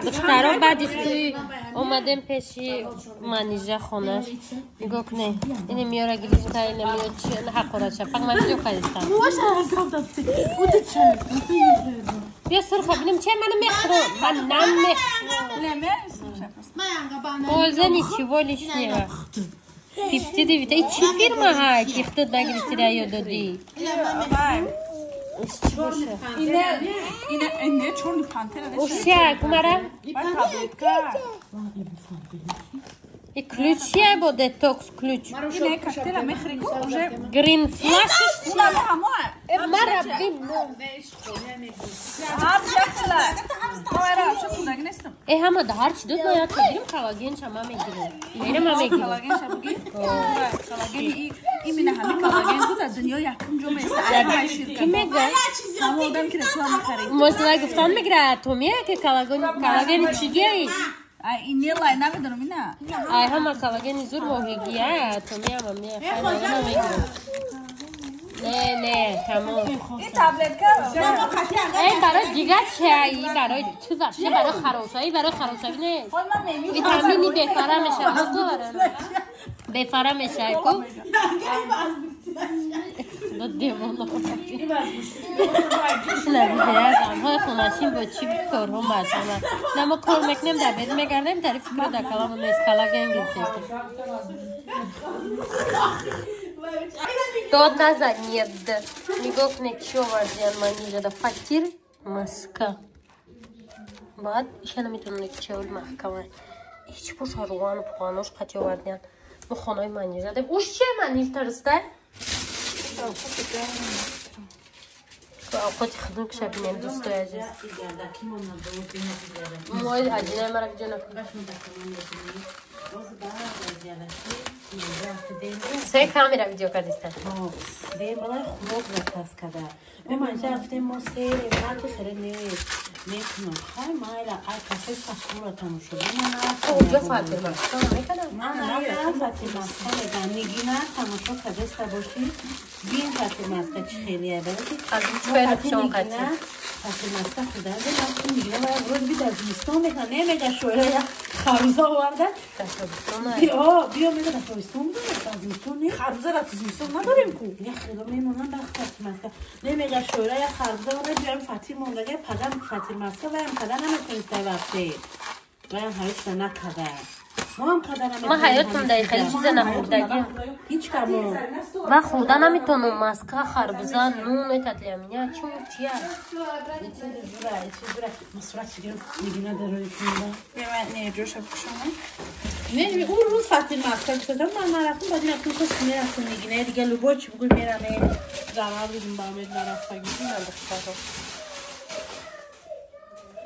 Духтаро, баъди тӯй омадем пеши Манижа хонаш. Нигоҳ кунед, ине миёра гирифта, ина миё чи ҳақорат шапак ман видео кардистам. Биё сурха бинем, че мана мехӯрам, ман намехӯрам. Польза ничего лишнего. Пептиды вита. И чӣ фирма ҳай, ки худат нагирифти, да ёд додӣ? Ушя, кумара? И ключ чия бо детокс ключ? Green flash? Мара бин. Э, ҳама да ҳар чи дод, ма як гирим, коллаген ша ма мегирим. Эра ма мегирим. Именно ҳами коллаген ку дар дунё якум ҷо места. Ки мега? Ҳама одам ки реклама мехарид. Может, вай гуфтан мегира, атомия ки коллаген, коллагени чигияи? Ай, инела, намедонам ина. Ай, ҳама коллагени зур моҳигия, атомия ма мегирим. Не, не, тамом. Ин таблетка. Эй, барои дигар чай, барои чӣ вообще, барои харошавӣ, барои харошавӣ нест. Витамини бефара мешавад, бефара мешавад ку. Худо девона. Занҳои хонашин бо чӣ корҳо машғуланд. На мо кор мекунем, дар берун мегардем, дар фикру дар каламон нест, коллаген гирифтем. Дод назанед. Нигоҳ кунед, чӣ овардиян Манижада. Фатир, маска. Баъд иша наметавонем, ки чаул маҳкама. Ҳеҷ боша руғану пуғанош қати овардиян. Мо хонаи Манижадем. Уш чия Маниж тарста? Овқоти хунукша бинем, дӯстои азиз. Мои аҷинаи мара видео накун. Се камера видео кардиста. Балай хӯрок заказ када. Манҷа рафтем, мо сери марди хеле мекунам. Хай майла, ай кафе Сакура тамошо. Оҷо Фатир Маска мекунам. Ман Фатир Маска мегам. Нигина тамошо кардеста бошӣ. Бин Фатир Маска чӣ хелия. Аз чӯй қати. Фатир Маска худа дем. Нигина вай рӯз би дар зимистон мекунам. Немега шоира я харуза оварда. Биё мега дар тобистон дар зимистон не. Харбуза дар зимистон надорем ку. Я хело мемонам ба Фатир Маска. Немега шоира я харбуза оварда, биём Фатир мондага, падам Фатир Маска ваям када наметониста вообще. Ваям ҳаётша накада. Моам када наметонем. Ма ҳаётам дар хеле чиза нахӯрдагӣ. Ҳеҷ камо. Ман хӯрда наметонам маска, харбуза, нун, это для меня чун чия. Не, он рӯз Фатир Маска гуфтам, ман нарафтам, баъд нарафтам, кош мерафтам Нигина, дига любой чи бугӯй мераме. Зарар дидим ба Умед нарафтагӣ. Духтаро.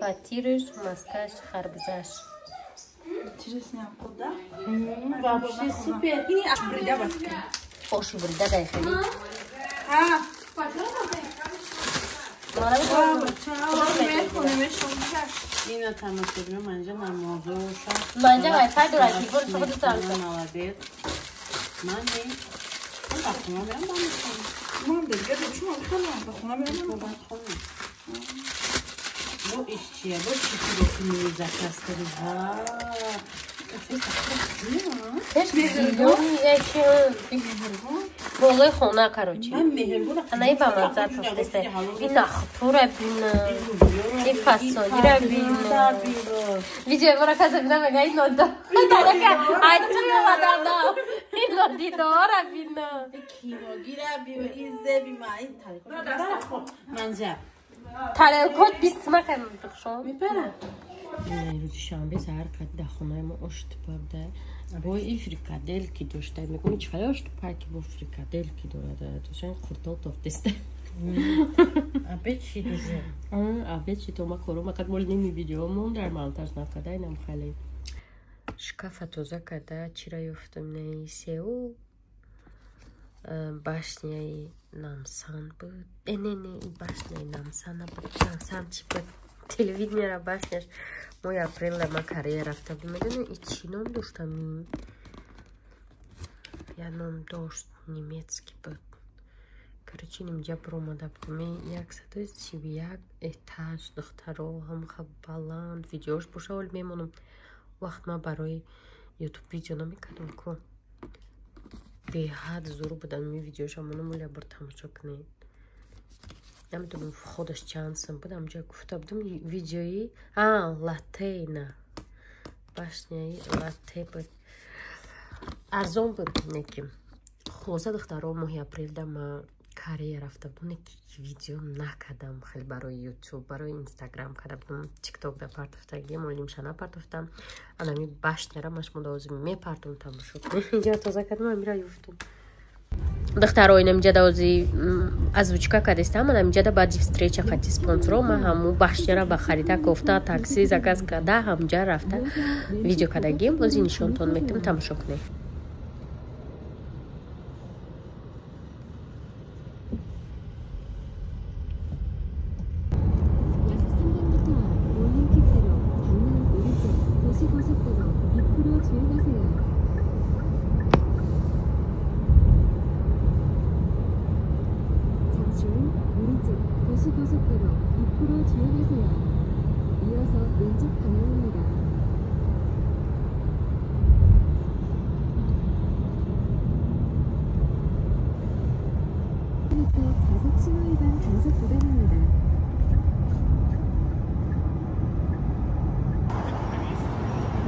Фатирш, маскаш, харбузаш. Интересно, куда? Вообще супер. Ини аш брида бафикр. Оши брида дай хели. Ҳа. Ина тамошо бинам, манҷа намозоша. Манҷа вайфай дорад, телефон шумо дутам. Молодец. Ман не. Ман ба хона мерам, ба мехонам. Ман дига чун хона, ба хона мерам, ба хона. Бо иш чия, бо чӣ ки заказ кардӣ? Ва, кафе Сакура. Болои хона, короче. Анаи ба мазза тофтеста. Ин нахтура бина, ин фасонира бина. Видеои мора каса бина, мега ин нодо. Ай туй омадам. Ин нодидора бина. Киногира бина, ин зеби ма, ин тарелка. Манҷа. Тарелкот 20 сима кардам бихшон. Мепара. Рӯзи шанбе саҳар кад дар хонаи мо ош тупа буда. Бо и фрикаделки дошта. Мегӯм, чӣ хеле ош тупа ки бо фрикаделки дорад. Тошан қуртол тофтеста. Опять чи дуже? Опять чи то ма кору макат мол ними видео мон дар монтаж накарда инам хеле. Шкафа тоза карда чира ёфтам, не сеу башняи Намсан буд. Э, не, не, башняи Намсан набуд. Намсан чи буд? Телевидениера башняш. Мои апрелда ма Корея рафта будем. Медонед, и чӣ ном доштам? Я ном дошт, немецкий буд. Короче, нимҷа буромада будем. 131 этаж, духтаро, ҳамаха баланд. Видеош боша, оли мемонам. Вақт ман барои ютуб видео намекардам ку. Беҳад зур будам ми видеоша монам, оля бир тамошо кунед. Намедонам входаш чанд сум буд, ҳамҷа гуфта будам видеои латте на. Башняи латте буд. Арзон буд неки. Хулоса, духтаро, моҳи апрелда ма Корея рафта будам, неки видео накардам хеле барои ютуб, барои инстаграм карда будам, тикток да партофтагим, олимша напартофтам. Анами башняра ма шумо даози мепартом, тамошо кунед. Инҷа тоза кардам, амира ёфтум. Духтаро, инамҷа даози озвучка кардистам, анамҷада баъди встреча қати спонсоро ма ҳаму башняра ба харида кофта, такси заказ карда, ҳамҷа рафта видео кардагим, бози нишонтон метам, тамошо кунед.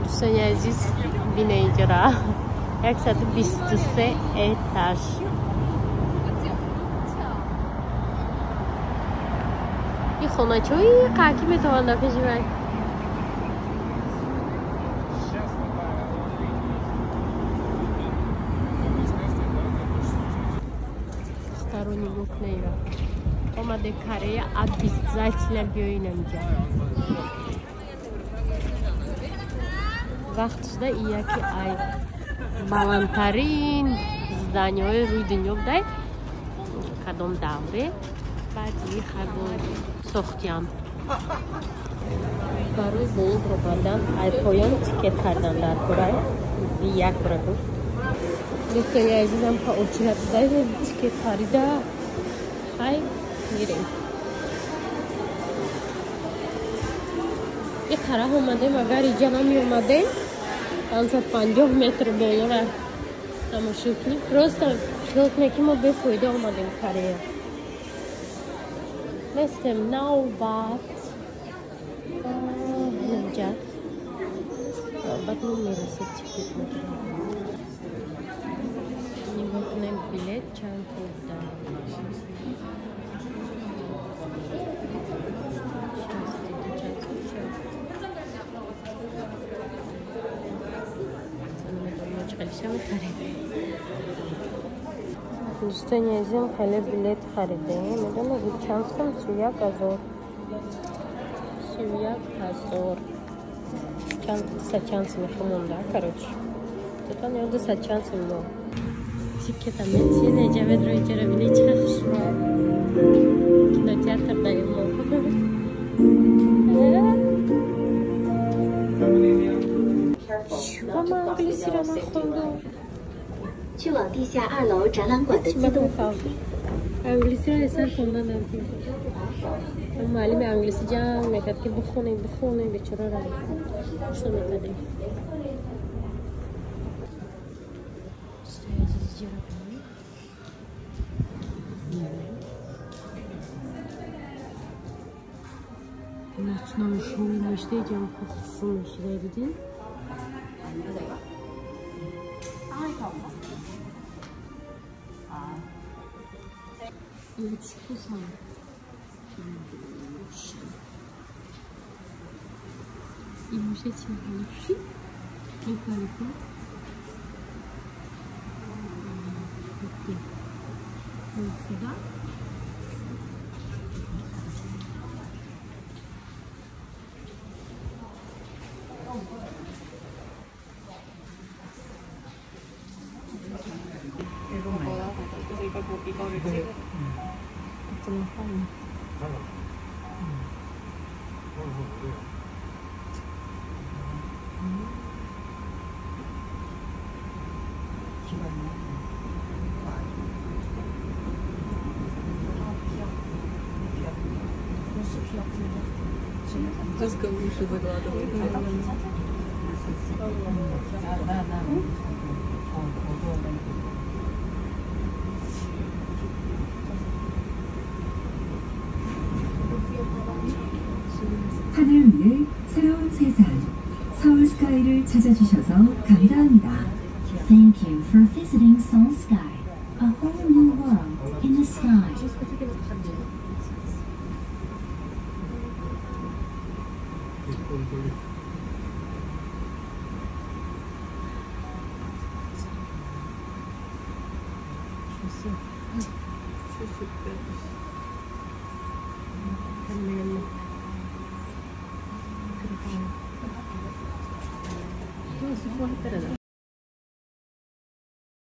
Дӯстони азиз, бина иҷора 123 этаж. И хоначаҳои қаки метавонад дар пеши вай. Духтаро, нигоҳ кунед, омаде Корея, обязательно биёин инҷа. Вақт шуда яке ай баландтарин зданиҳои рӯи дунё будай кадом давре, баъди хайбо сохтиям. Барои боло баромадан ай поён тикет кардан дар курай як бора гуфт. Дӯстони азизам, па очират будай, тикет харида, хай мирем. И қара омадем, агар иҷа намеомадем, 550 метр болора тамошо кунем. Просто хиёл кунед, ки мо бефоида омадем Корея. Местем навбат. Инҷа. Баъд мо мерасед тикет мегирем. Нигоҳ кунем, билет чанд пул буда. Дӯстони азизам, хеле билет харидем. Медонед чанд сум? 31 000. 31 000. Чанд дусад чанд сум монда, короче. Тотан ё дусад чанд сум мо. Тикета метине, ҷавед рӯи ҷара бини чӣ хушро. Кинотеатр даем мо. Чӯба ман англисиро нахондам. 去往地下2楼展览馆的自动扶梯。 англисиро эсан хондан наметавонам. Муаллими англисӣ ҷанг мекард, ки бихонем, бихонем, бечораро гӯш намекардем. Дӯстои азиз, ҷара бинед. Ночной шоу мешта, ҷам хушрӯ мешида, дидин? Вкусно. И мушачи лучши. Лука-лука. Вот сюда. Сказка лучше выкладывает. 하늘 위의 새로운 세상, 서울 스카이를 찾아주셔서 감사합니다. Thank you for visiting Seoul Sky, a whole new world in the sky.